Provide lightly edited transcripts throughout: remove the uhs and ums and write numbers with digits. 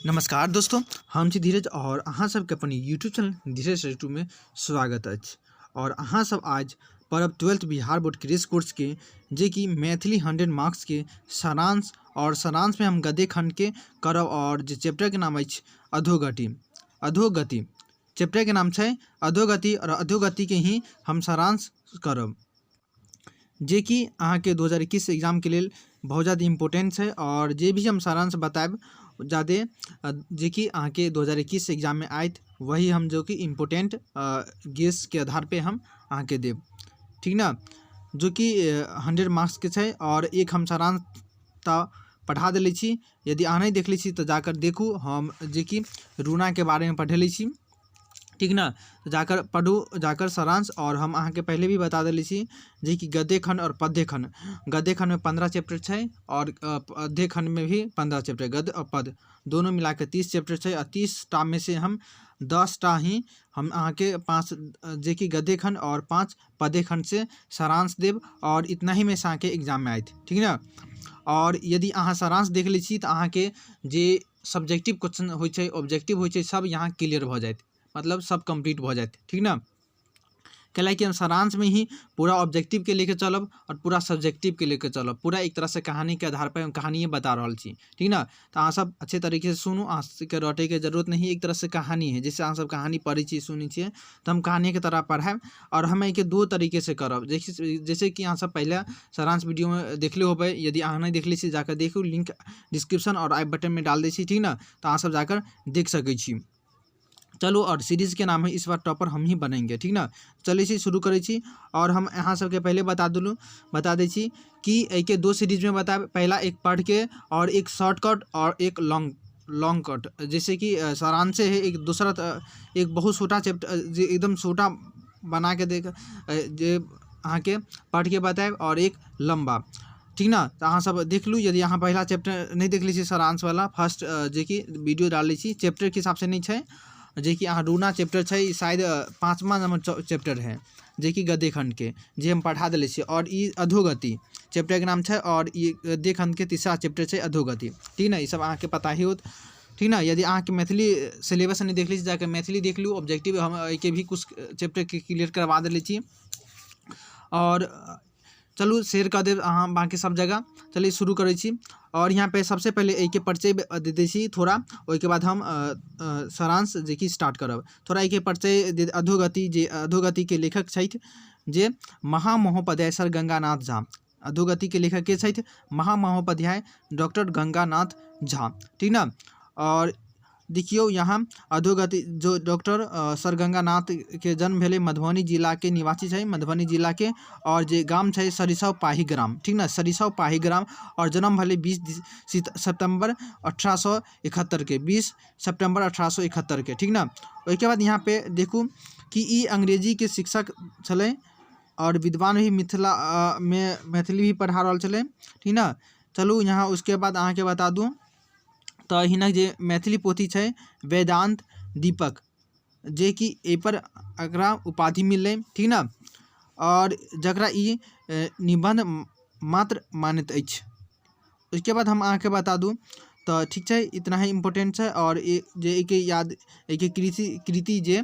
नमस्कार दोस्तों, हम छी धीरज और अहाँ सबके अपन यूट्यूब चैनल धीरज स्टडी में स्वागत अछि। और अहाँ सब आज पढ़ब 12th Bihar board crash course के, जे कि मैथिली 100 मार्क्स के सारांश, और सारांश में हम गद्य खंड के करब। और जे चैप्टर के नाम अछि अधोगति, अधोगति चैप्टर के नाम छै अधोगति, और अधोगति के ही हम सारांश करब, जे कि अहाँके 2021 एग्जामके लेल बहुत जादे इम्पोर्टेंट छै। आओर जे भी हम सारांश बतायब जादे, जे कि अहाँके 2021 एग्जाममे आयत, वही हम जो कि इम्पोर्टेंट गेसके आधारपर हम अहाँके देब, ठीक ने? जो कि 100 मार्क्सके छै। आओर एक हम सारांश तऽ पढ़ा देले छी, यदि अहाँ नहि देखले छी तऽ जाकर देखू, हम जे कि रूनाके बारेमे पढ़ेले छी, ठीक ने? जाकर पढ़ू जाकर सारांश। और हम अहाँके पहले भी बता देले छी जे कि गद्य खंड और पद्य खंड, गद्य खंड में 15 चैप्टर छै और पद्य खंड में भी 15 चैप्टर, गद्य और पद्य दोनों मिला के 30 चैप्टर छै। और 30 टा में से हम 10 टा ही हम अहाँके 5 जे कि गद्य खंड और 5 पद्य खंड से सारांश देब, और इतना ही में से अहाँके एग्जाम में आयत, ठीक ने? और यदि अहाँ सारांश देख लै छी तऽ अहाँके जे सब्जेक्टिव क्वेश्चन होइ छै, ऑब्जेक्टिव होइ छै, सब यहाँ क्लियर भऽ जायत, मतलब सब कम्प्लीट भऽ जायत, ठीक ने? कैलाकि हम सारांशमे ही पूरा ऑब्जेक्टिवके लेके चलब और पूरा सब्जेक्टिवके लेके चलब, पूरा एक तरहसँ कहानीके आधार पर हम कहानिए बता रहल छी, ठीक ने? तऽ अहाँ सब अच्छे तरीके से सुनू, अहाँ सबके रटैके जरूरत नहीं, एक तरहसँ कहानी है। जैसे अहाँ सब कहानी पढ़ै छियै, सुनै छियै, तऽ हम कहानीके तरह पढ़ायब। और हम एहिके दो तरीके से करब, जैसे जैसे कि अहाँ सब पहिले सारांश वीडियोमे देखले होबै। यदि अहाँ नहि देखले छी, जाकर देखू, लिंक डिस्क्रिप्शन और आई बटन में डाल दै छी, ठीक ने? तऽ अहाँ सब जाकर देख सकै छी। चलू, और सीरीज के नाम है इस बार टॉपर हम ही बनेंगे, ठीक ने? चलै छी, शुरू करै छी। और हम अहाँ सबके पहले बता देलहुँ, बता दै छी कि एहिके दो सीरीजमे बतायब। पहला एक पढ़ के और एक शॉर्टकट और एक लॉन्ग लॉन्ग कट, जैसे कि सारांशे है। एक दूसरा एक बहुत छोटा चैप्टर जे एकदम छोटा बना के देख जे अहाँके पढ़ के बतायब, और एक लम्बा, ठीक ने? तऽ अहाँ सब देख लू। यदि अहाँ पहिला चैप्टर नहि देखले छी, सारांशवला फर्स्ट जेकि वीडियो डालले छी, चैप्टरके हिसाबसँ नहि छै, जेकि अहाँ रूना चैप्टर छै, ई शायद 5वां नंबर चैप्टर है, जेकि गद्य खण्डके जे हम पढ़ा देले छी। आओर ई अधोगति चैप्टरके नाम छै, आओर ई गद्य खण्डके तीसरा चैप्टर छै अधोगति, ठीक ने? ई सब अहाँके पता ही होत, ठीक ने? यदि अहाँके मैथिली सिलेबस नहि देखले छी, जाके मैथिली देख लू। ऑब्जेक्टिव हम एहिके भी कुछ चैप्टरके क्लियर करवा देले छी। आओर चलू, शेयर कऽ देब अहाँ बाँकी सब जगह। चलिए, शुरू करै छी। और यहाँ पे सबसे पहले एहिके परिचय दे दै छी थोड़ा, ओहिके बाद हम सारांश जेकि स्टार्ट करब। थोड़ा एहिके परिचय दे। अधोगति, जे अधोगतिके लेखक छथि जे महामहोपाध्याय सर गंगानाथ झा। अधोगतिके लेखक के छथि? महामहोपाध्याय डॉक्टर गंगानाथ झा, ठीक ने? और देखियौ, यहाँ अधोगति जो डॉक्टर सर गंगानाथ के जन्म भेलै, मधुबनी जिलाके निवासी छै, मधुबनी जिलाके, और जे गाम छै सरिसव पाही ग्राम, ठीक ने? सरिसव पाही ग्राम। और जन्म भेलै 20 सितम्बर 1871के, 20 सितम्बर 1871के, ठीक ने? ओहिके बाद यहाँ पे देखू कि ई अंग्रेजीके शिक्षक छलै और विद्वान भी, मिथिला मे मैथिली भी पढ़ा रहल छलै, ठीक ने? चलू, यहाँ उसके बाद अहाँके बता दूँ तऽ हिनक जे मैथिली पोथी छै वेदान्त दीपक, जेकि एहिपर एकरा उपाधि मिललै, ठीक ने? आओर जकरा ई निबन्ध मात्र मानैत अछि। ओहिके बाद हम अहाँके बता दूँ तऽ ठीक छै, इतना ही इम्पोर्टेंट छै। आओर ई जे एहिके याद एहिके कृति कृति जे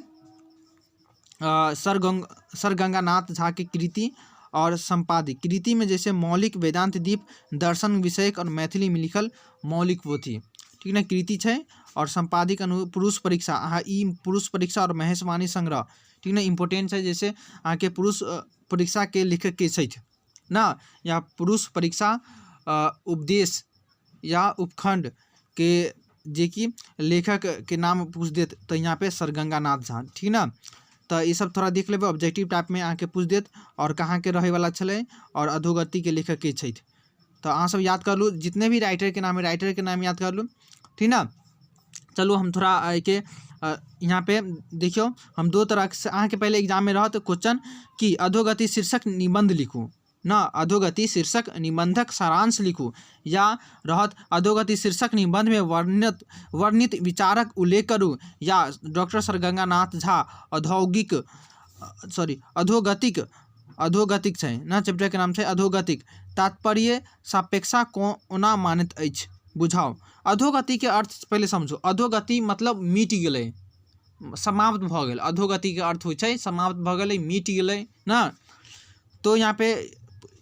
सर गंगानाथ झाके कृति और सम्पादित कृतिमे जैसे मौलिक वेदांत दीप दर्शन विषयक और मैथिलीमे लिखल मौलिक पोथी, ठीक ने? कृति छै। और सम्पादिक अनु पुरुष परीक्षा, अहाँ ई पुरुष परीक्षा और महेशवाणी संग्रह, ठीक ने? इम्पोर्टेंट छै। जैसे अहाँके पुरुष परीक्षाके लेखक के छथि ने, या पुरुष परीक्षा उपदेश या उपखंड के जेकि लेखक के नाम पूछ देत, तऽ यहाँ पे सर गंगानाथ झा, ठीक ने? तऽ ई सब थोड़ा देख लेबै, ऑब्जेक्टिव टाइपमे अहाँके पूछ देत। आओर कहाँके रहैवला छलै और अधोगतिके लेखक के छथि, तऽ अहाँ सब याद कर लू। जितने भी राइटरके नाम है, राइटरके नाम याद कर लू, ठीक ने? चलू, हम थोड़ा एहिके यहाँ पे देखियौ, हम दो तरह से अहाँके पहिले एग्जाममे रहत क्वेश्चन कि अधोगति शीर्षक निबन्ध लिखू न, अधोगति शीर्षक निबंधक सारांश लिखू, या रहत अधोगति शीर्षक निबंधमे वर्णित वर्णित विचारक उल्लेख करू, या डॉक्टर सर गंगानाथ झा औद्योगिक सॉरी अधोगतिक, अधोगतिक छै ने, चैप्टरके नाम छै अधोगतिक, तात्पर्य सापेक्षा कोना मानैत अछि। बुझाउ। अधोगतिके अर्थ पहिले समझू। अधोगति मतलब मिट गेलै, समाप्त भऽ गेल। अधोगतिके अर्थ होइ छै समाप्त भऽ गेलै, मिट गेलै ने। तो यहाँ पे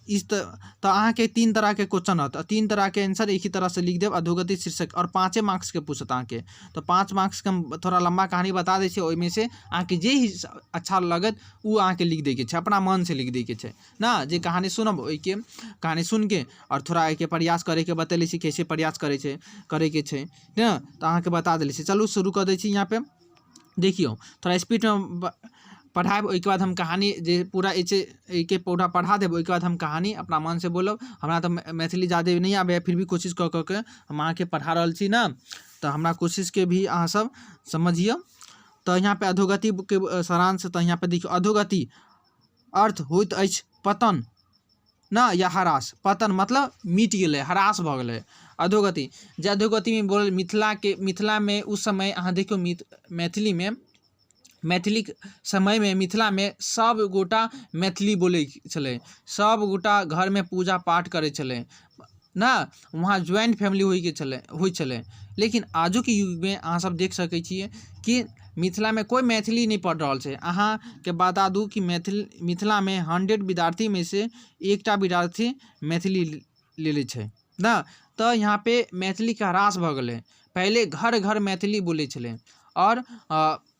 इस तऽ अहाँके 3 तरहके क्वेश्चन रहत, 3 तरहके आंसर एक ही तरह से लिख देब। अधोगति शीर्षक और 5 मार्क्सके पूछत अहाँके। तऽ 5 मार्क्सके हम थोड़ा लम्बा कहानी बता दै छी, ओहिमे से अहाँके जे ही अच्छा लगत ओ अहाँके लिख दैके छै, अपना मनसँ लिख दैके छै ने। जे कहानी सुनब ओहिके कहानी सुनिके आओर थोड़ा एहिके प्रयास करैके बतेले छी कैसे प्रयास करै छै, करैके छै ने, तऽ अहाँके बता देले छी। चलू शुरू कऽ दै छी। यहाँ पे देखियौ थोड़ा स्पीडमे पढ़ायब, ओहिके बाद हम कहानी जे पूरा जे छै एहिके पूरा पढ़ा देब, ओहिके बाद हम कहानी अपना मनसँ बोलब। हमरा तऽ मैथिली जादे नहि आबैए, फिर भी कोशिश कऽ कऽ के हम अहाँके पढ़ा रहल छी ने, तऽ हमरा कोशिशके भी अहाँसभ समझियौ। तऽ यहाँ पे अधोगतिके सारांश, तऽ यहाँ पे देखियौ अधोगति अर्थ होइत अछि पतन न या ह्रास। पतन मतलब मिट गेलै, ह्रास भऽ गेलै। अधोगति जे अधोगतिमे बोलल मिथिलाके, मिथिलामे उस समय अहाँ देखियौ मैथिलीमे, मैथिलीके समयमे मिथिलामे सब गोटा मैथिली बोलै छलै, सब गोटा घरमे पूजा पाठ करै छलै ने, वहाँ ज्वाइंट फैमिली होइके छलै, होइ छलै। लेकिन आजुक युगमे अहाँ सब देख सकै छियै कि मिथिलामे कोइ मैथिली नहि पढ़ि रहल छै। अहाँके बता दू कि मिथिलामे 100 विद्यार्थीमे से एकटा विद्यार्थी मैथिली लेले छै ने। तऽ यहाँ पे मैथिलीके ह्रास भऽ गेलै। पहिले घर घर मैथिली बोलै छलै आओर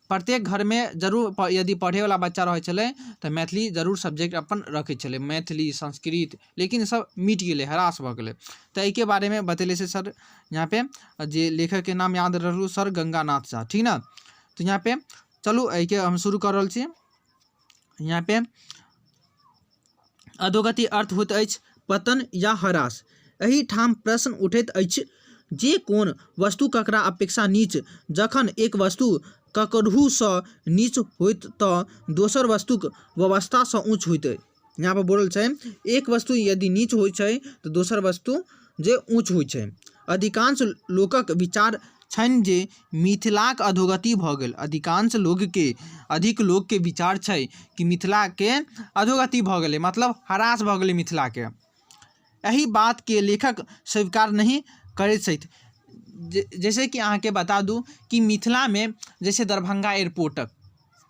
प्रत्येक घरमे जरूर यदि पढ़ैवला बच्चा रहै छलै तऽ मैथिली जरूर सब्जेक्ट अपन रखै छलै, मैथिली संस्कृत। लेकिन सब मिट गेलै, ह्रास भऽ गेलै। तऽ एहिके बारेमे बतेले छै सर यहाँ पे, जे लेखकके नाम याद रखलू सर गंगानाथ झा, ठीक ने। तऽ यहाँ पे चलू एहिके हम शुरू कऽ रहल छी। यहाँ पे अधोगति अर्थ होइत अछि पतन या ह्रास। एहिठाम प्रश्न उठैत अछि जे कोन वस्तु ककरा अपेक्षा नीच। जखन एक वस्तु ककरहुसँ नीच होइत तऽ दोसर वस्तुक व्यवस्थासँ ऊँच होइत। यहाँ पर बोलल छै एक वस्तु यदि नीच होइ छै तऽ दोसर वस्तु जे ऊँच होइ छै। अधिकांश लोकक विचार छनि जे मिथिलाक अधोगति भऽ गेल। अधिकांश लोकके, अधिक लोकके विचार छै कि मिथिलाके अधोगति भऽ गेलै, मतलब ह्रास भऽ गेलै मिथिलाके। एहि बातके लेखक स्वीकार नहि करैत छथि। जैसे कि अहाँके बता दू कि मिथिलामे जैसे दरभंगा एयरपोर्टक,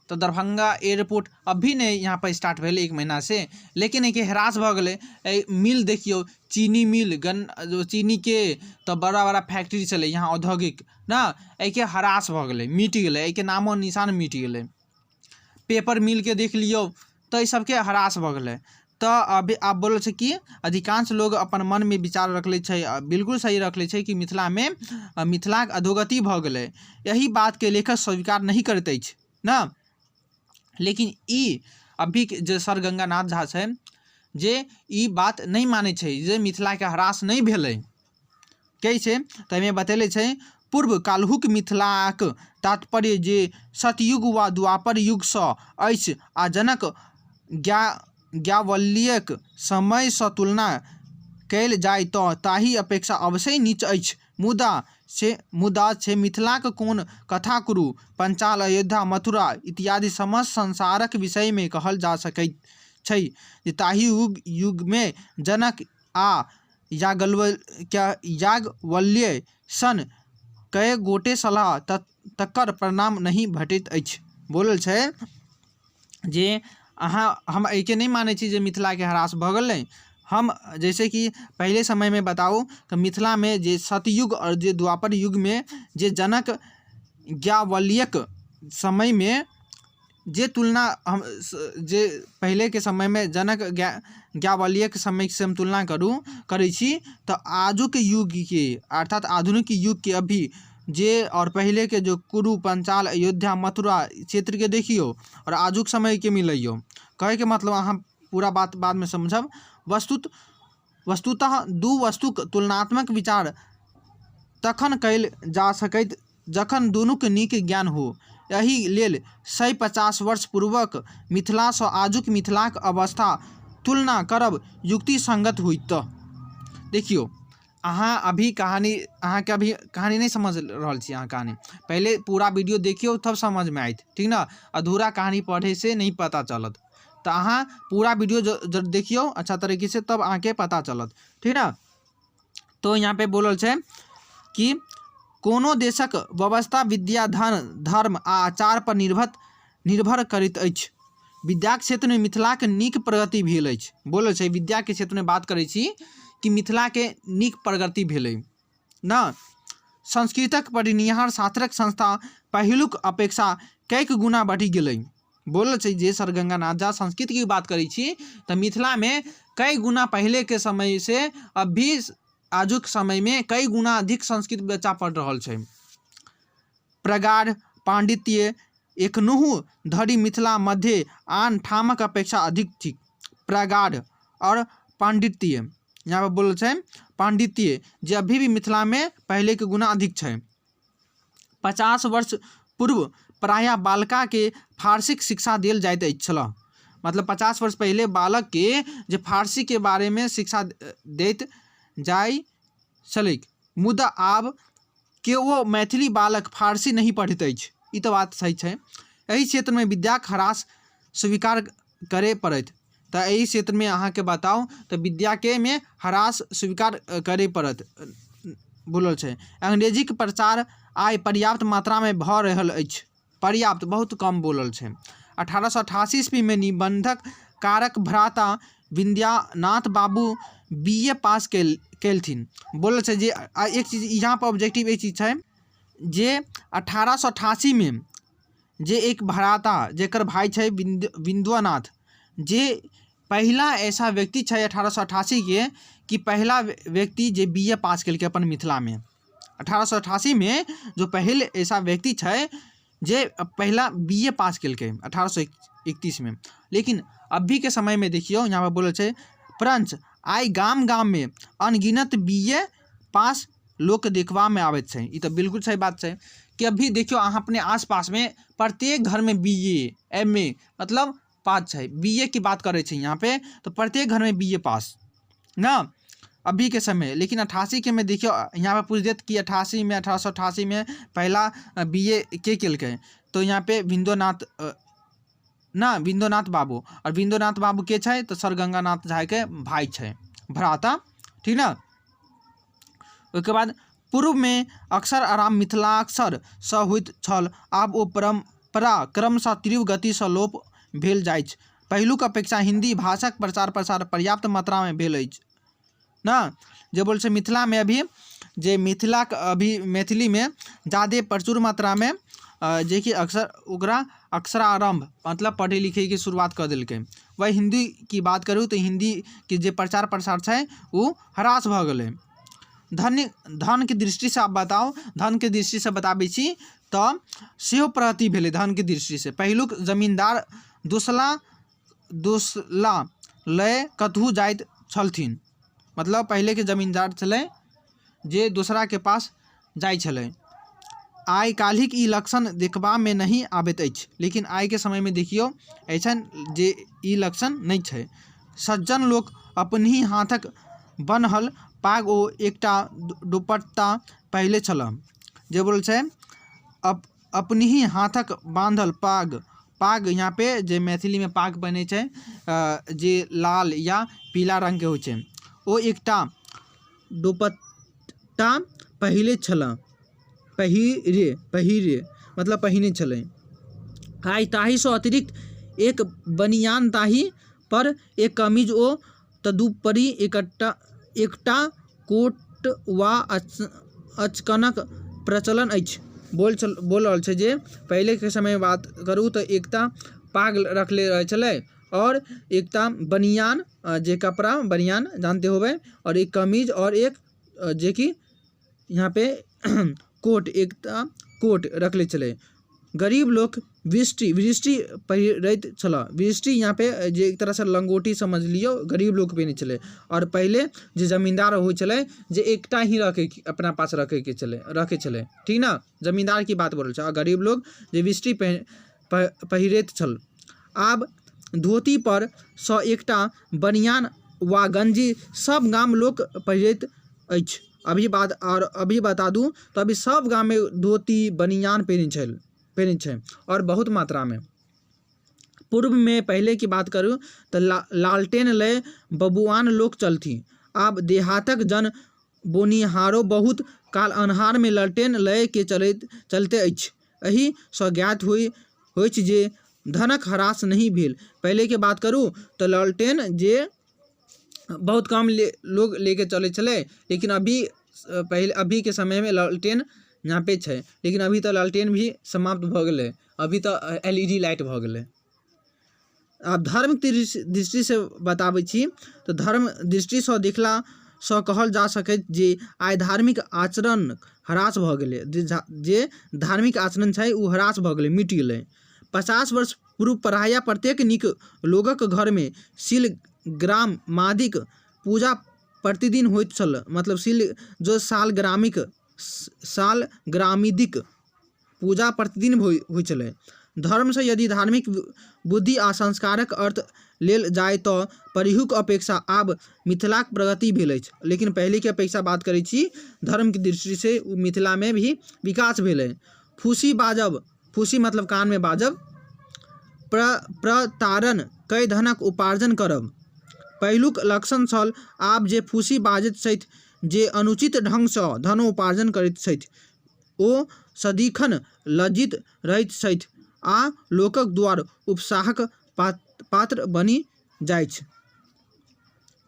तऽ दरभंगा एयरपोर्ट अभी नहि यहाँ पर स्टार्ट भेलै 1 महीनासँ, लेकिन एहिके ह्रास भऽ गेलै। एहि मिल देखियौ, चीनी मिल, गन चीनीके तऽ बड़ा बड़ा फैक्ट्री छलै यहाँ औद्योगिक ने, एहिके ह्रास भऽ गेलै, मिट गेलै, एहिके नामो निशान मिट गेलै। पेपर मिलके देख लियौ तऽ एहि सबके ह्रास भऽ गेलै। तऽ अभी आब बोलल छै कि अधिकांश लोग अपन मनमे विचार रखले छै, बिल्कुल सही रखले छै कि मिथिलामे मिथिलाके अधोगति भऽ गेलै। एहि बातके लेखक स्वीकार नहि करैत अछि ने। लेकिन ई अभी जे सर गंगानाथ झा छै जे ई बात नहि मानै छै जे मिथिलाके ह्रास नहि भेलै। कहै छै तऽ एहिमे बतेले छै पूर्व कालहुक मिथिलाक तात्पर्य जे सतयुग वा द्वापर युगसँ अछि आ जनक ज्ञावल्यक समयसँ तुलना कयल जाय तऽ ताहि अपेक्षा अवश्य नीच अछि। मुदा से मिथिलाक कोन कथा कुरु, पंचाल, अयोध्या, मथुरा इत्यादि समस्त संसारक विषयमे कहल जा सकैत छै जे ताहि युगमे जनक आ याज्ञवल्क्य सन कए गोटे छलाह तकर प्रमाण नहि भेटैत अछि। बोलल छै जे अहाँ हम एहिके नहि मानै छी जे मिथिलाके ह्रास भऽ गेलै। हम जैसे कि पहिले समयमे बताउ तऽ मिथिलामे जे सतयुग आओर जे द्वापर युगमे जे जनक ज्ञावल्यक समयमे जे तुलना हम जे पहिलेके समयमे जनक ज्ञावल्यके समयसँ हम तुलना करै छी तऽ आजुक युगके अर्थात आधुनिक युगके अभी जे आओर पहिलेके जे कुरु पंचाल अयोध्या मथुरा क्षेत्रके देखियौ आओर आजुक समयके मिलैयौ। कहैके मतलब अहाँ पूरा बात बादमे समझब। वस्तुतः दू वस्तुक तुलनात्मक विचार तखन कयल जा सकैत जखन दुनूक नीक ज्ञान हो। एहि लेल 150 वर्ष पूर्वक मिथिलासँ आजुक मिथिलाक अवस्था तुलना करब युक्तिसंगत होइत। देखियौ अहाँ अभी कहानी, अहाँके अभी कहानी नहि समझ रहल छी। अहाँ कहानी पहिले पूरा वीडियो देखियौ तब समझमे आयत, ठीक ने। अधूरा कहानी पढ़ैसँ नहि पता चलत। तऽ अहाँ पूरा वीडियो देखियौ अच्छा तरीके से, तब अहाँके पता चलत, ठीक ने। तो यहाँ पे बोलल छै कि कोनो देशक व्यवस्था विद्या, धन, धर्म आ आचार पर निर्भर निर्भर करैत अछि। विद्याक क्षेत्रमे मिथिलाके नीक प्रगति भेल अछि। बोलै छै विद्याके क्षेत्रमे बात करै छी कि मिथिलाके नीक प्रगति भेलै ने। संस्कृतक पढ़निहार छात्रक संस्था पहिलुक अपेक्षा कैक गुना बढ़ि गेलै। बोलल छै जे सर गंगानाथ झा संस्कृतके बात करै छी तऽ मिथिलामे कई गुना पहिलेके समयसँ अभी आजुक समयमे कई गुना अधिक संस्कृत बच्चा पढ़ि रहल छै। प्रगाढ़ पाण्डित्य एखनहु धरि मिथिला मध्य आन ठामक अपेक्षा अधिक थिक। प्रगाढ़ आओर पाण्डित्य यहाँ पर बोलल छै पाण्डित्य जे अभी भी मिथिलामे पहिलेके गुना अधिक छै। 50 वर्ष पूर्व प्रायः बालकाके फारसीक शिक्षा देल जाइत अछि छल। मतलब 50 वर्ष पहिले बालकके जे फारसीके बारेमे शिक्षा दैत जाइ छलैक, मुदा आब केओ मैथिली बालक फारसी नहि पढ़ैत अछि। ई तऽ बात सही छै। एहि क्षेत्रमे विद्याक ह्रास स्वीकार करय पड़त। तऽ एहि क्षेत्रमे अहाँके बताउ तऽ विद्याके मे ह्रास स्वीकार करय पड़त बोलल छै। अंग्रेजीके प्रचार आइ पर्याप्त मात्रामे भऽ रहल अछि। पर्याप्त बहुत कम बोलल छै। 1888 ईस्वीमे निबन्धक कारक भ्राता विद्यानाथ बाबू बी ए पास केलथिन। बोलल छै जे एक चीज यहाँ पर ऑब्जेक्टिव एक चीज छै जे 1888मे जे एक भ्राता जकर भाय छै विद्यानाथ, जे पहिला ऐसा व्यक्ति छै 1888के कि पहिला व्यक्ति जे बी ए पास केलकै अपन मिथिलामे। 1888मे जो पहिल ऐसा व्यक्ति छै जे पहिला बी ए पास केलकै 1831मे। लेकिन अभीके समयमे देखियौ यहाँ पर बोलल छै परञ्च आइ गाम गाममे अनगिनत बी ए पास लोक देखबामे आबैत छै। ई तऽ बिल्कुल सही बात छै कि अभी देखियौ अहाँ अपने आस पासमे प्रत्येक घरमे बी ए, एम ए मतलब पास छै। बी ए के बात करै छै यहाँ पे तऽ प्रत्येक घरमे बी ए पास ने अभीके समय। लेकिन 88के मे देखियौ यहाँ पर पूछि देत कि 88मे 1888मे पहिला बी ए के केलकै, तऽ यहाँ पे बिंदुनाथ ना बिंदुनाथ बाबू। आओर बिंदुनाथ बाबू के छै तऽ सर गंगानाथ झाके भाय छै, भ्राता, ठीक ने। ओहिके बाद पूर्वमे अक्षर आराम मिथिलाक्षरसँ होइत छल, आब ओ परम्परा क्रमशः तीव्र गतिसँ लोप भेल जाइछ। पहिलुक अपेक्षा हिन्दी भाषाक प्रचार प्रसार पर्याप्त मात्रामे भेल अछि ने। जे बोल छै मिथिलामे अभी जे मिथिलाके अभी मैथिलीमे जादे प्रचुर मात्रामे जेकि अक्सर ओकरा अक्षरारम्भ मतलब पढ़ै लिखैके शुरुआत कऽ देलकै। वही हिन्दीके बात करू तऽ हिन्दीके जे प्रचार प्रसार छै ओ ह्रास भऽ गेलै। धनके दृष्टिसँ आब बताउ, धनके दृष्टिसँ बताबै छी तऽ सेहो प्रगति भेलै धनके दृष्टिसँ। पहिलुक जमीन्दार दोसला दोसला लए कतहु जाइत छलथिन, मतलब पहिलेके जमीन्दार छलै जे दोसराके पास जाइ छलै। आइ काल्हिक ई लक्षण देखबामे नहि आबैत अछि, लेकिन आइके समयमे देखियौ अइसन जे ई लक्षण नहि छै। सज्जन लोक अपनहि हाथक बन्हल पाग ओ एकटा दोपटा पहिरले छल। जे बोल छै अपनहि हाथक बान्धल पाग, पाग यहाँ पे जे मैथिलीमे पाग बनै छै जे लाल या पीला रङ्गके होइ छै, ओ एकटा दोपटा पहिरले छल। पहिरे पहिरे मतलब पहिने छलै। आइ ताहिसँ अतिरिक्त एक बनियान ताहि पर एक कमीज ओ तदुपरि एकटा एकटा कोट वा अचकनक प्रचलन अछि। बोल छल बोल रहल छै जे पहिलेके समयमे बात करू तऽ एकटा पाग रखले रहै छलै आओर एकटा बनियान जे कपड़ा बनियान जानते होबै आओर एक कमीज आओर एक जेकि यहाँ पे कोट एकटा कोट रखले छलै। गरीब लोक वृष्टि वृष्टि पहिरैत छल। वृष्टि यहाँ पे जे एक तरहसँ लङ्गोटी समझ लियौ गरीब लोक पहिरै छलै। आओर पहिले जे जमीन्दार होइ छलै जे एकटा ही रखै अपना पास रखैके छलै रखै छलै, ठीक ने, जमीन्दारके बात बोलल छै। आओर गरीब लोक जे वृष्टि पहिरैत छल। आब धोती पर सँ एकटा बनियान वा गंजी सब गाम लोक पहिरैत अछि। अभी बात आओर अभी बता दूँ तऽ अभी सब गाममे धोती बनियान पहिरै छै पहिरै छै आओर बहुत मात्रामे। पूर्वमे पहिलेके बात करू तऽ लालटेन लए बबुआन लोक चलथि। आब देहातक जन बोनिहारो बहुत काल अन्हारमे ललटेन लए के चलैत चलते अछि। एहिसँ ज्ञात होइछ जे धनक ह्रास नहि भेल। पहिलेके बात करू तऽ ललटेन जे बहुत कम लोग लेके चलै छलै, लेकिन अभी पहिले अभीके समयमे ललटेन यहाँ पे छै, लेकिन अभी तऽ ललटेन भी समाप्त भऽ गेलै, अभी तऽ एल ई डी लाइट भऽ गेलै। आब धर्मके दृष्टिसँ बताबै छी तऽ धर्म दृष्टिसँ देखलासँ कहल जा सकैत जे आइ धार्मिक आचरण ह्रास भऽ गेलै। जे धार्मिक आचरण छै ओ ह्रास भऽ गेलै, मिट गेलै। 50 वर्ष पूर्व प्रायः प्रत्येक नीक लोकक घरमे शिल ग्रामादिक पूजा प्रतिदिन होइत छल। मतलब शिल जो सालग्रामिक सालग्रामिदिक पूजा प्रतिदिन होइ छलै। धर्मसँ यदि धार्मिक बुद्धि आ संस्कारक अर्थ लेल जाय तऽ पहिलुक अपेक्षा आब मिथिलाक प्रगति भेल अछि। लेकिन पहिलेके अपेक्षा बात करै छी धर्मके दृष्टिसँ ओ मिथिलामे भी विकास भेलै। फूसि बाजब, फूसि मतलब कानमे बाजब, प्रतारण कय धनक उपार्जन करब पहिलुक लक्षण छल। आब जे फूसि बाजैत छथि, जे अनुचित ढङ्गसँ धनोपार्जन करैत छथि, ओ सदिखन लज्जित रहैत छथि आ लोकक द्वार उपसाहक पात्र बनि जाइछ।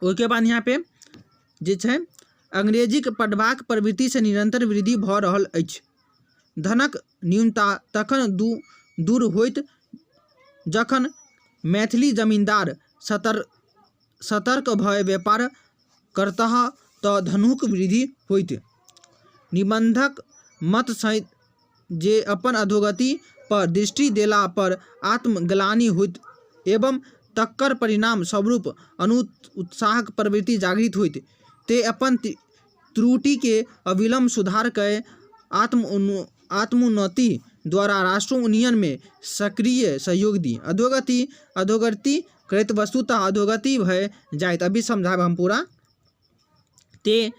ओहिके बाद यहाँ पे जे छै अंग्रेजीक पढ़बाक प्रवृत्तिसँ निरन्तर वृद्धि भऽ रहल अछि। धनक न्यूनता तखन दूर होइत जखन मैथिली जमींदार सतर्क भए व्यापार करताह तऽ धनुक वृद्धि होइत। निबन्धक मत छै जे अपन अधोगति पर दृष्टि देला पर आत्मग्लानि होइत एवं तकर परिणाम स्वरूप अनुत्साहक प्रवृत्ति जागृत होइत। तेँ अपन त्रुटिके अविलम्ब सुधार कए आत्मोन्नति द्वारा राष्ट्रोन्नयन मे सक्रिय सहयोग दी। अधोगति अधोगति करैत वस्तुतः अधोगति भए जाइत। अभी समझायब हम पूरा। तेँ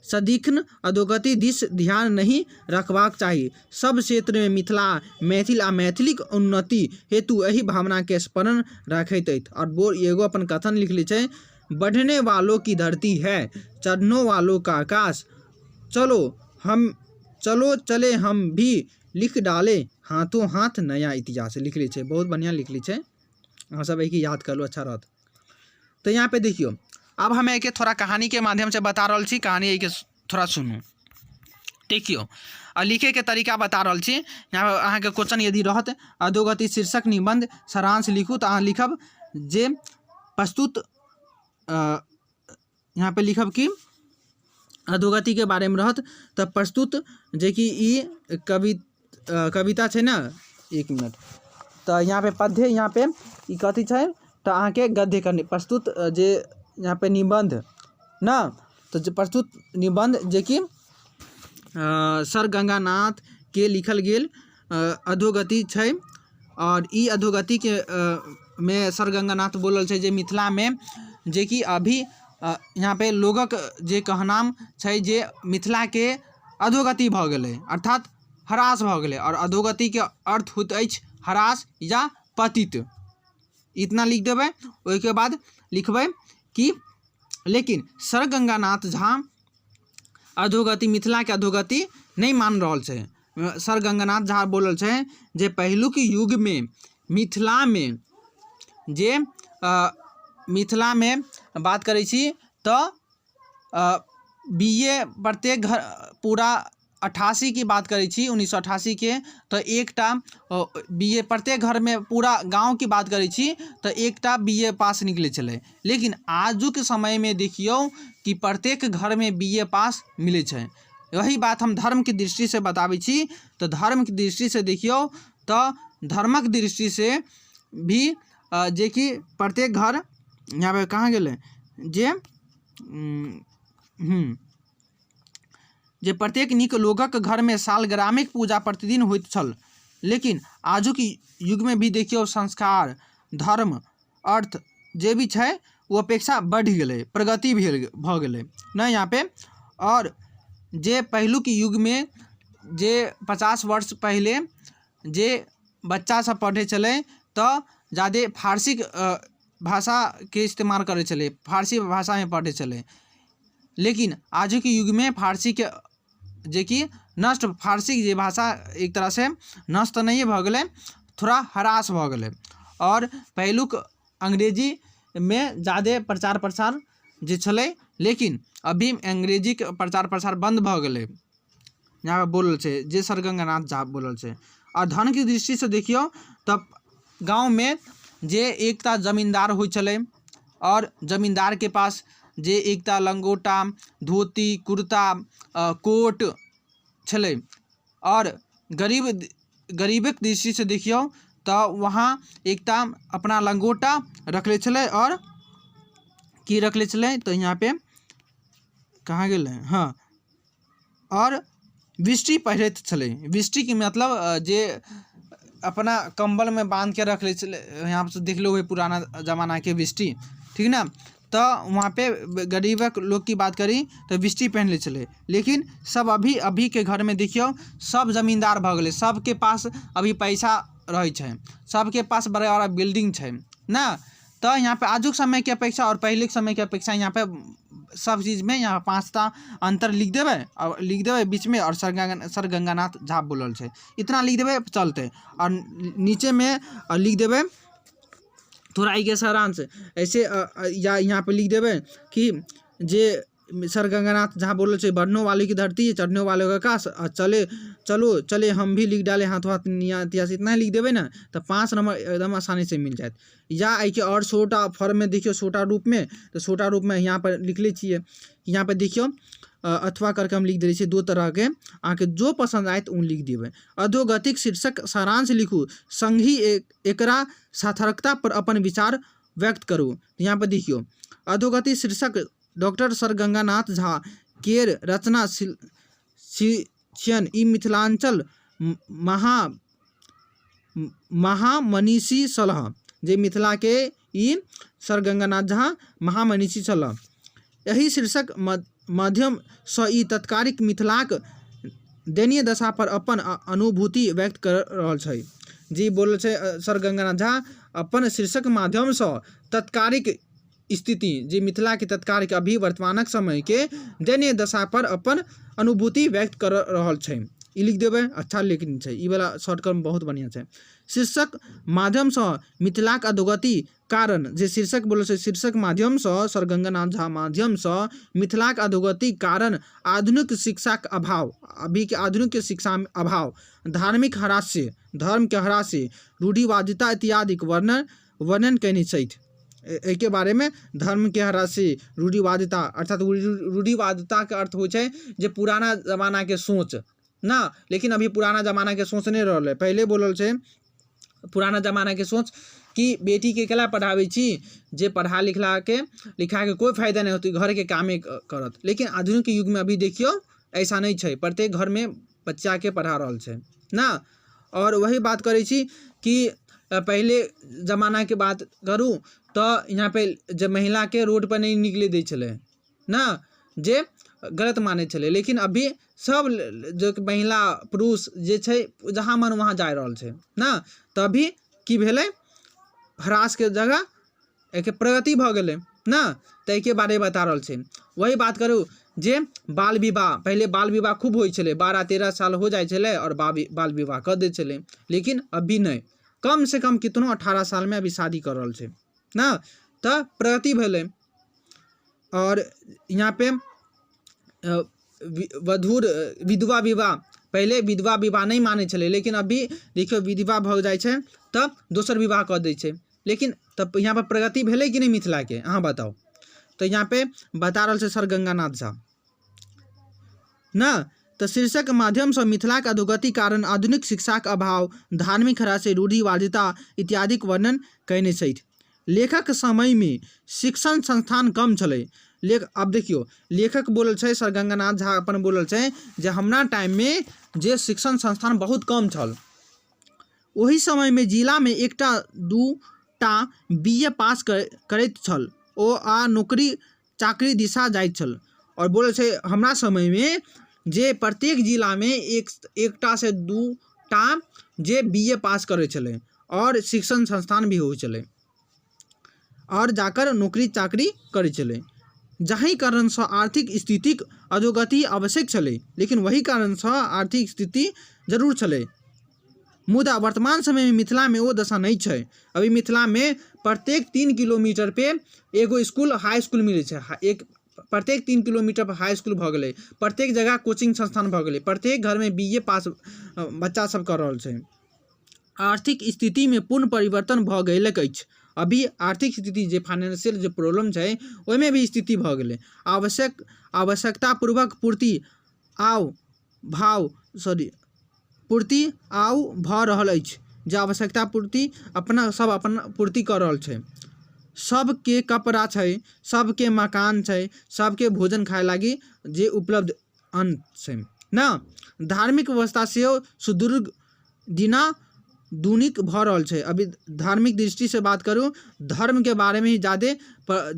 सदिखन अधोगति दिस ध्यान नहि रखबाक चाही। सभ क्षेत्रमे मिथिला, मैथिल आ मैथिलीक उन्नति हेतु एहि भावनाकेँ स्मरण रखैत अछि। आओर एगो अपन कथन लिखले छै, बढ़ने वालों की धरती है, चढ़ने वालों का आकाश, चलो हम चलो चले हम भी लिख डाले हाथों हाथ नया इतिहास। लिखले छै, बहुत बढ़िआँ लिखले छै। अहाँ सब एहिके याद कर लू, अच्छा रहत। तऽ यहाँ पे देखियौ, आब हम एहिके थोड़ा कहानीके माध्यमसँ बता रहल छी। कहानी एहिके थोड़ा सुनू। देखियौ, आ लिखैके तरीका बता रहल छी। यहाँ अहाँके क्वेश्चन यदि रहत अधोगति शीर्षक निबंध सारांश लिखू, तऽ अहाँ लिखब जे प्रस्तुत यहाँ पे लिखब कि अधोगतिके बारेमे रहत तऽ प्रस्तुत जेकि ई कविता छै ने, एक मिनट, तऽ यहाँ पे पद्य, यहाँ पे ई कथी छै तऽ अहाँके गद्य करनी। प्रस्तुत जे यहाँ पे निबन्ध ने, तऽ जे प्रस्तुत निबन्ध जेकि सर गंगानाथके लिखल गेल अधोगति छै, आओर ई अधोगतिके मे सर गंगानाथ बोलल छै जे मिथिलामे जेकि अभी यहाँ पे लोगक जे कहनाम छै जे मिथिलाके अधोगति भऽ गेलै, अर्थात ह्रास भऽ गेलै। आओर अधोगतिके अर्थ होइत अछि ह्रास या पतित। इतना लिख देबै। ओहिके बाद लिखबै कि लेकिन सर गंगानाथ झा अधोगति मिथिलाके अधोगति नहि मान रहल छै। सर गंगानाथ झा बोलल छै जे पहिलुक युगमे मिथिलामे जे मिथिलामे बात करै छी तऽ बी ए प्रत्येक घर पूरा 88के बात करै छी, 1988के, तऽ एकटा बी ए प्रत्येक घरमे, पूरा गाँवके बात करै छी तऽ एकटा बी ए पास निकलै छलै। लेकिन आजुक समयमे देखियौ कि प्रत्येक घरमे बी ए पास मिलै छै। यही बात हम धर्मके दृष्टिसँ बताबै छी तऽ धर्मके दृष्टिसँ देखियौ तऽ धर्मक दृष्टिसँ भी जेकि प्रत्येक घर यहाँ पे कहाँ गेलै जे जे प्रत्येक नीक लोकक घरमे सालग्रामिक पूजा प्रतिदिन होइत छल। लेकिन आजुक युगमे भी देखियौ संस्कार, धर्म, अर्थ जे भी छै ओ अपेक्षा बढ़ि गेलै, प्रगति भेल भऽ गेलै नहि यहाँ पे। आओर जे पहिलुक युगमे जे 50 वर्ष पहिले जे बच्चा सब पढ़ै छलै तऽ जादे फारसीके भाषाके इस्तेमाल करै छलै, फारसी भाषामे पढ़ै छलै। लेकिन आजुक युगमे फारसीके जेकि नष्ट, फारसीके जे भाषा एक तरहसँ नष्ट तऽ नहिए भऽ गेलै, थोड़ा ह्रास भऽ गेलै। आओर पहिलुक अंग्रेजीमे जादे प्रचार प्रसार जे छलै, लेकिन अभी अंग्रेजीके प्रचार प्रसार बन्द भऽ गेलै। यहाँ बोलल छै जे सर गंगानाथ झा बोलल छै। आओर धनके दृष्टिसँ देखियौ तऽ गाँवमे जे एकटा जमीन्दार होइ छलै, आओर जमीन्दारके पास जे एकटा लङ्गोटा, धोती, कुर्ता, कोट छलै। आओर गरीब गरीबक दृष्टिसँ देखियौ तऽ वहाँ एकटा अपना लङ्गोटा रखले छलै। आओर की रखले छलै? तऽ यहाँपर कहाँ गेलै? हँ, आओर बिष्टी पहिरैत छलै। बिष्टीके मतलब जे अपना कम्बलमे बान्हिके रख लै छलै। यहाँ पर देखलो होबै पुराना जमानाके बिष्टी, ठीक ने? तऽ वहाँपर गरीबक लोकके बात करी तऽ बिष्टी पहिन लै छलै। लेकिन सब अभी अभीके घरमे देखियौ, सब जमीन्दार भऽ गेलै। सबके पास अभी पैसा रहै छै, सबके पास बड़ा बड़ा बिल्डिंग छै ने। तऽ यहाँपर आजुक समयके अपेक्षा आओर पहिलेके समयके अपेक्षा यहाँपर सब चीजमे यहाँ 5टा अन्तर लिख देबै, आओर लिख देबै बीचमे आओर सर गंगानाथ झा बोलल छै, इतना लिख देबै चलतै। आओर नीचेमे लिख देबै थोड़ा एहिके सारांश ऐसे, या यहाँ पे लिख देबै कि जे सर गंगानाथ झा बोलल छै, बढ़ने वाले की धरती, चढ़ने वाले का आकाश, आ चले चलो चले हम भी लिख डाले हाथों हाथ नया इतिहास। इतना लिख देबै ने तऽ 5 नम्बर एकदम आसानीसँ मिल जायत। या एहिके आओर छोटा फॉर्ममे देखियौ, छोटा रूपमे, तऽ छोटा रूपमे यहाँ पर लिख लै छियै। यहाँ पर देखियौ, अथवा करके हम लिख दै छियै दो तरहके, अहाँके जो पसन्द आयत ओ लिख देबै। अधोगतिक शीर्षक सारांश लिखू, सङ्गहि एकरा सार्थकता पर अपन विचार व्यक्त करू। यहाँ पर देखियौ, अधोगति शीर्षक डॉक्टर सर गंगानाथ झा केर रचना छियनि। ई मिथिलाञ्चल महामनीषी छलह, जे मिथिलाके ई सर गंगानाथ झा महामनीषी छलह। एहि शीर्षक माध्यमसँ ई तत्कालिक मिथिलाक दयनीय दशा पर अपन अनुभूति व्यक्त कर रहल छै। जे बोलल छै सर गंगानाथ झा अपन शीर्षक माध्यमसँ तत्कालिक स्थिति, जे मिथिलाके तत्कालिक अभी वर्तमानक समयके दयनीय दशा पर अपन अनुभूति व्यक्त कर रहल छै, ई लिख देबै। अच्छा लेकिन छै, ई वाला शॉर्टकट बहुत बढ़िआँ छै। शीर्षक माध्यमसँ मिथिलाक अधोगति कारण, जे शीर्षक बोलल छै, शीर्षक माध्यमसँ सर गंगानाथ झा माध्यमसँ मिथिलाक अधोगति कारण आधुनिक शिक्षाक अभाव, अभीके आधुनिक शिक्षामे अभाव, धार्मिक ह्रास्य, धर्मके ह्रास्य, रूढ़िवादिता इत्यादिक वर्णन वर्णन कयने छथि। एहिके बारेमे धर्मके ह्रासी, रूढ़िवादिता, अर्थात रूढ़िवादिताके अर्थ होइ छै जे पुराना जमानाके सोच ने। लेकिन अभी पुराना जमानाके सोच नहि रहलै। पहिले बोलल छै पुराना जमानाके सोच कि बेटीके कैला पढ़ाबै छी, जे पढ़ा लिखलाके लिखाके कोइ फायदा नहि होतै, घरके कामे करत। लेकिन आधुनिक युगमे अभी देखियौ ऐसा नहि छै, प्रत्येक घरमे बच्चाके पढ़ा रहल छै ने। आओर वही बात करै छी कि पहिले जमानाके बात करू तऽ यहाँपर जे महिलाके रोडपर नहि निकलै दै छलै ने, जे गलत मानै छलै। लेकिन अभी सब जे महिला पुरुष जे छै, जहाँ मन वहाँ जा रहल छै ने। तऽ अभी की भेलै? ह्रासके जगह एहिके प्रगति भऽ गेलै ने। तऽ एहिके बारेमे बता रहल छै। वही बात करू जे बाल विवाह, पहिले बाल विवाह खूब होइ छलै, 12-13 साल हो जाइ छलै आओर बाल विवाह कऽ दै छलै। लेकिन अभी नहि, कमसँ कम कितनो 18 सालमे अभी शादी कऽ रहल छै ने। तऽ प्रगति भेलै। आओर यहाँपर वधूर विधवा विवाह, पहिले विधवा विवाह नहि मानै छलै, लेकिन अभी देखियौ विधवा भऽ जाइ छै तऽ दोसर विवाह कऽ दै छै। लेकिन तब यहाँपर प्रगति भेलै कि नहि मिथिलाके, अहाँ बताउ। तऽ यहाँपर बता रहल छै सर गंगानाथ झा ने। तऽ शीर्षक माध्यमसँ मिथिलाक अधोगति कारण आधुनिक शिक्षाक अभाव, धार्मिक ह्रास, रूढ़िवादिता इत्यादिक वर्णन कयने छथि। लेखक समयमे शिक्षण संस्थान कम छलै। लेख आब देखियौ, लेखक बोलल छै, सर गंगानाथ झा अपन बोलल छै जे हमरा टाइममे जे शिक्षण संस्थान बहुत कम छल। ओहि समयमे जिलामे एकटा 2टा बी ए पास करैत छल ओ आ नौकरी चाकरी दिशा जाइत छल। आओर बोलै छै हमरा समयमे जे प्रत्येक जिलामे एकटासँ 2टा जे बी ए पास करै छलै आओर शिक्षण संस्थान भी होइ छलै आओर जाकर नौकरी चाकरी करै छलै। जाहि कारणसँ आर्थिक स्थितिक अधोगति आवश्यक छलै, लेकिन वही कारणसँ आर्थिक स्थिति जरूर छलै। मुदा वर्तमान समयमे मिथिलामे ओ दशा नहि छै। अभी मिथिलामे प्रत्येक 3 किलोमीटर पे एगो इसकुल, हाई इसकुल मिलै छै। एक प्रत्येक 3 किलोमीटर पर हाई इसकुल भऽ गेलै, प्रत्येक जगह कोचिंग संस्थान भऽ गेलै, प्रत्येक घरमे बी ए पास बच्चा सब कऽ रहल छै। आर्थिक स्थितिमे पूर्ण परिवर्तन भऽ गेलैक अछि। अभी आर्थिक स्थिति जे फाइनेंशियल जे प्रॉब्लम छै ओहिमे भी स्थिति भऽ गेलै। आवश्यकतापूर्वक पूर्ति आव भाव सॉरी पूर्ति आव भऽ रहल अछि, जे आवश्यकता पूर्ति अपना सब अपन पूर्ति कऽ रहल छै। सबके कपड़ा छै, सबके मकान छै, सबके भोजन खाय लागी जे उपलब्ध अन्न छै ने। धार्मिक व्यवस्था सेहो सुदृढ़ दिना दुनिक भऽ रहल छै। अभी धार्मिक दृष्टिसँ बात करू, धर्मके बारेमे ही जादे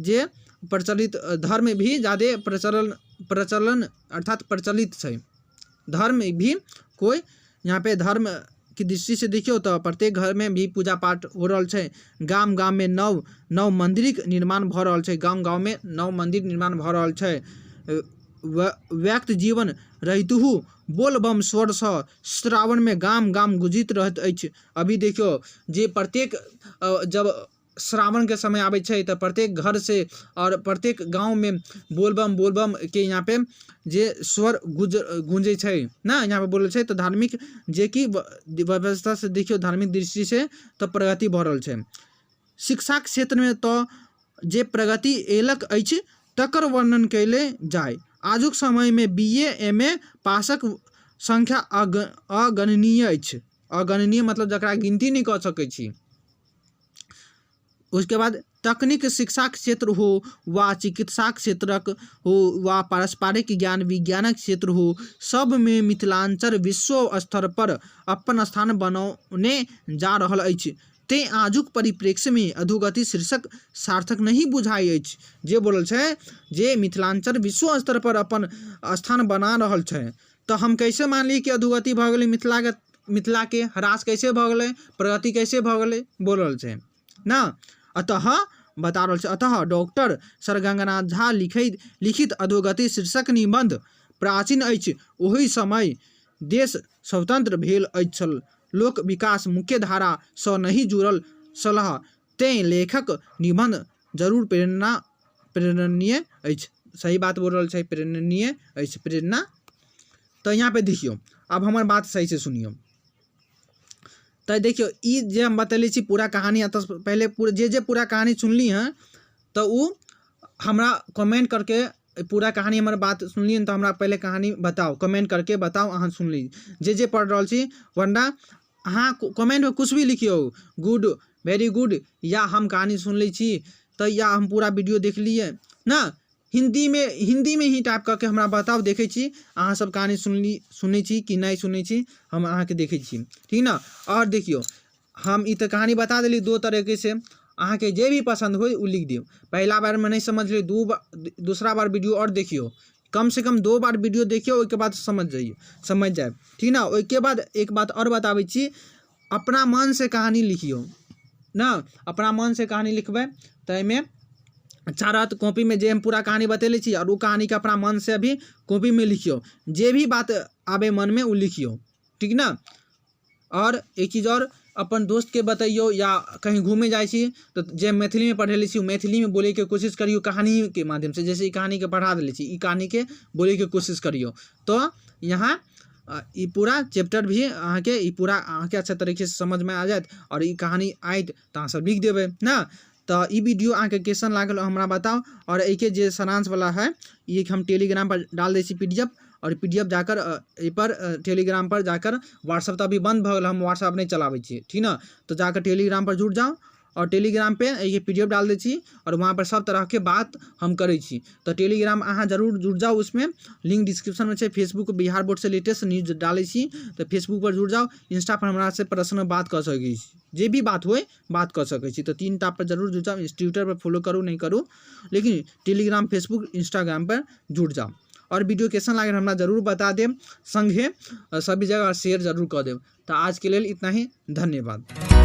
जे प्रचलित धर्म भी जादे प्रचलन प्रचलन अर्थात प्रचलित छै। धर्म भी कोइ यहाँ पे धर्मके दृष्टिसँ देखियौ तऽ प्रत्येक घरमे भी पूजा पाठ हो रहल छै। गाम गाममे नव नव मन्दिरके निर्माण भऽ रहल छै। गाम गाममे नव मन्दिर निर्माण भऽ रहल छै। व्यक्त जीवन रहितहु बोलबम स्वरसँ श्रावणमे गाम गाम गुंजित रहैत अछि। अभी देखियौ जे प्रत्येक जब श्रावणके समय आबै छै तऽ प्रत्येक घरसँ आओर प्रत्येक गाँवमे बोलबम बोलबमके यहाँपर जे स्वर गूँजै छै ने, यहाँपर बोलै छै। तऽ धार्मिक जेकि व्यवस्थासँ देखियौ धार्मिक दृष्टिसँ तऽ प्रगति भऽ रहल छै। शिक्षाके क्षेत्रमे तऽ जे प्रगति अयलक अछि तकर वर्णन कयले जाय। आजुक समयमे बी ए, एम ए पासक संख्या अगणनीय अछि। अगणनीय मतलब जकरा गिनती नहि कऽ सकै छी। उसके बाद तकनीक शिक्षाक क्षेत्र हो वा चिकित्साक क्षेत्रक हो वा पारस्परिक ज्ञान विज्ञानक क्षेत्र हो, सबमे मिथिलाञ्चल विश्व स्तरपर अपन स्थान बनौने जा रहल अछि। तेँ आजुक परिप्रेक्ष्यमे अधोगति शीर्षक सार्थक नहि बुझाइ अछि। जे बोलल छै जे मिथिलाञ्चल विश्व स्तरपर अपन स्थान बना रहल छै, तऽ हम कैसे मानली कि अधोगति भऽ गेलै मिथिलाके, मिथिलाके ह्रास कैसे भऽ गेलै, प्रगति कैसे भऽ गेलै, बोल रहल छै ने। अतः बता रहल छै, अतः डॉक्टर सर गंगानाथ झा लिखित अधोगति शीर्षक निबन्ध प्राचीन अछि। ओहि समय देश स्वतंत्र भेल अछि छल, लोक विकास मुख्य धारासँ नहि जुड़ल छलाह, तेँ लेखक निबन्ध जरूर प्रेरणीय अछि। सही बात बोल रहल छै, प्रेरणीय अछि, प्रेरणा। तऽ यहाँ पे देखियौ, आब हमर बात सहीसँ सुनियौ। तऽ देखियौ ई जे हम बतेले छी पूरा कहानी, एतऽ पहिले पूरा जे जे पूरा कहानी सुनली हँ तऽ ओ हमरा कमेंट करके पूरा कहानी हमर बात सुनलियै तऽ हमरा पहिले कहानी बताउ, कमेंट करके बताउ अहाँ सुनली जे जे पढ़ि रहल छी। वरना अहाँ कमेंटमे किछु भी लिखियौ, गुड, वेरी गुड, या हम कहानी सुनि लै छी तऽ, या हम पूरा वीडियो देख लियै ने। हिन्दीमे ही टाइप कऽ के हमरा बताउ, देखै छी अहाँ सब कहानी सुनै छी कि नहि सुनै छी, हम अहाँके देखै छी, ठीक ने। आओर देखियौ हम ई तऽ कहानी बता देली दो तरीके से, अहाँके जे भी पसन्द होय ओ लिख दियौ। पहिला बारमे नहि समझलियै, दूसरा बार वीडियो आओर देखियौ, कम से कम 2 बार वीडियो देखियौ, ओहिके बाद समझ जइयौ, समझ जायब, ठीक ने। ओहिके बाद एक बात आओर बताबै छी, अपना मनसँ कहानी लिखियौ ने। अपना मनसँ कहानी लिखबै तऽ एहिमे अच्छा रहत। कॉपीमे जे हम पूरा कहानी बतेले छी आओर ओ कहानीके अपना मनसँ अभी कॉपीमे लिखियौ, जे भी बात आबै मनमे ओ लिखियौ, ठीक ने। आओर एक चीज आओर, अपन दोस्तके बतैयौ या कहीं घूमै जाइ छी तऽ जे मैथिलीमे पढ़ेले छी ओ मैथिलीमे बोलैके कोशिश करियौ कहानीके माध्यमसँ। जैसे ई कहानीके पढ़ा देले छी, ई कहानीके बोलैके कोशिश करियौ तऽ यहाँ ई पूरा चैप्टर भी अहाँके ई पूरा अहाँके अच्छा तरीकेसँ समझमे आ जायत। आओर ई कहानी आयत तऽ अहाँ सब लिख देबै ने। तऽ ई वीडियो अहाँके कैसन लागल हमरा बताउ। आओर एहिके जे सारांशवला है ई हम टेलीग्रामपर डाल दै छी पी डी एफ, आओर पी डी एफ जाकर एहिपर टेलीग्रामपर जाकर, व्हाट्सअप तऽ अभी बन्द भऽ गेल, हम व्हाट्सअप नहि चलाबै छियै, ठीक ने। तऽ जाकर टेलीग्रामपर जुटि जाउ आओर टेलीग्राम पे एहिके पी डी एफ डाल दै छी आओर वहाँपर सब तरहके बात हम करै छी। तऽ टेलीग्राम अहाँ जरूर जुटि जाउ, उसमे लिंक डिस्क्रिप्शनमे छै। फेसबुक बिहार बोर्डसँ लेटेस्ट न्यूज डालै छी तऽ फेसबुकपर जुटि जाउ। इंस्टापर हमरासँ पर्सनल बात कऽ सकै छी, जे भी बात होइ बात कऽ सकै छी। तऽ 3टा पर जरूर जुटि जाउ। ट्विटरपर फॉलो करू नहि करू, लेकिन टेलीग्राम, फेसबुक, इंस्टाग्रामपर जुटि जाउ। आओर वीडियो कैसन लागल हमरा जरूर बता देब, सङ्गे सभी जगह शेयर जरूर कऽ देब। तऽ आजके लेल इतना ही, धन्यवाद।